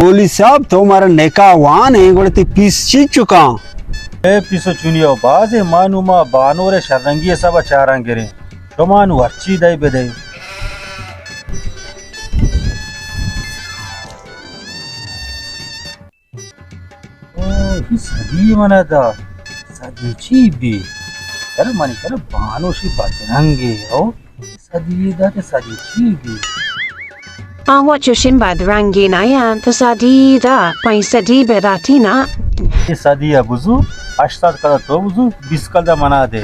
پولیس صاحب، تو مارا نکاح وان ئے، گڑا تئی پیس چی چکاں؟ اے پیس و چونی و بازیں، ما نوں ما بانور شررنگی حساب چاراں گریں۔ شما نوں ہرچی دئے بدئے۔ او، اے سدی منا دا۔ سدی چی بی؟ ترا منی ترا بانوشی بدرنگے، او۔ سدی دا تے سدی چی بی؟ آ وت چوشیں بدرنگی نیاں، تو سدی دا، پنچ سدی بداتی نا۔ اے سدی ءَ بزو، ہشت سد کلدار تو بزو، بیست کلدار منا دے۔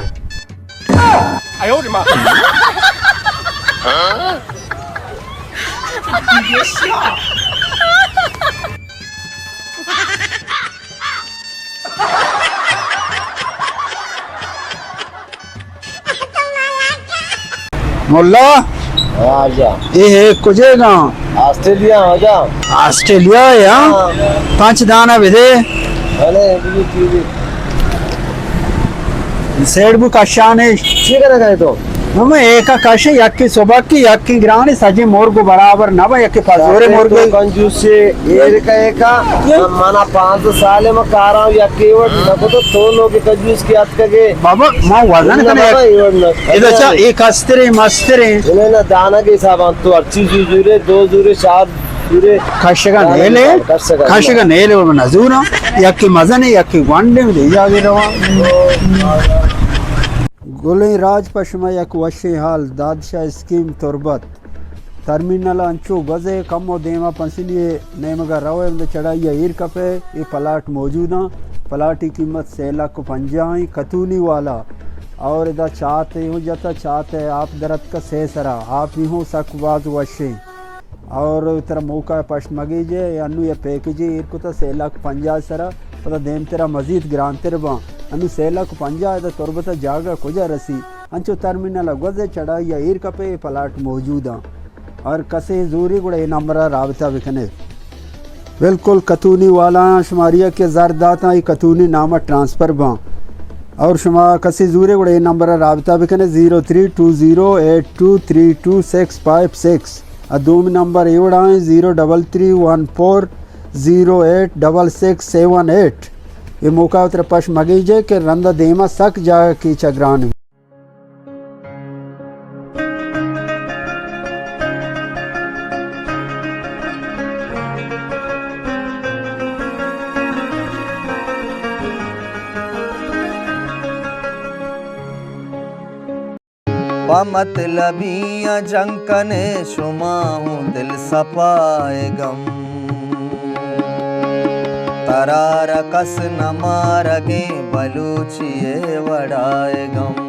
ملا، واجہ۔ اے ہے کجے گا؟ آسٹریلیا، واجہ۔ آسٹریلیا ہے، ہاں؟ ہاں۔ پنچ دانا بدے۔ بلے، بلے، بلے۔ سیڈ بو کشانے۔ چی کرے گا تو؟ ہم ایک کش، یکی سبکی، یکی گرانی، سجی مرگ برابر نہ با، یکی پزورے مرگ۔ تو کنجوسی، ایر کا ایکا، منا پانزدہ سال ما کاراں یکی وٹ نہ کو تو، تو لوگ کنجوس کی اتکگے۔ بابا، ما وزن نہ کنے۔ بابا، اے وڑ نہ۔ ادا چا، اے کسترے، مسترے۔ انہیں نہ دانا کے حساب تو ہر چیز زورے، دو زورے، چار زورے۔ کشگا دانا نیلے، کشگا کشگا نیلے۔ نیلے، بابا، نزورا۔ یکی مزنے، یکی گونڈے، دے جاگے روا۔ گلیں راج پہ شما یک وشیں حال، دادشاہ اسکیم تربت۔ ترمینل انچو گوزے، کمو دیما پنسنی نیمگا روے، اندے چڑھائی ایر کپے، اے پلاٹ موجود آں۔ پلاٹی قیمت سے لکھ و پنجاہ ایں، کتونی والا۔ اور ادا چات ہوں جتا، چات آپ درتکا سے سرا، آپ ہی ہوں سک باز وشیں۔ اور ترا موقع پشت مگیجے، انو یا پیکجے ایر کتا سے لکھ پنجاہ سرا، پدا دیم ترا مزید گرانتر باں۔ انو سے لکھ پنجاہ دا تربت جاگہ کجا رسی؟ انچو ترمینل گوزے چڑھائی ایر کپے، پلاٹ موجود آں۔ اور کسے زوری گڑا اے نمبر رابطہ بکنے۔ بالکل کتونی والا شماری کہ زر داتاں، اے کتونی نام ٹرانسفر باں۔ اور شما کسے زورے گڑا اے نمبر رابطہ بکنے، zero three two zero eight two three two six five six. ءُ دومی نمبر اے وڑا ایں، zero double three one four zero eight double six seven eight. اے موقع ءَ ترا پش مگیجے کہ رندا دیما سک جاگہ کیچا گران ایں۔ پہ مطلبیاں جنگ کنے، شما ہوں دل سپائے گم۔ ترارا کس نہ مارگیں، بلوچی ءِ وڑائے گم۔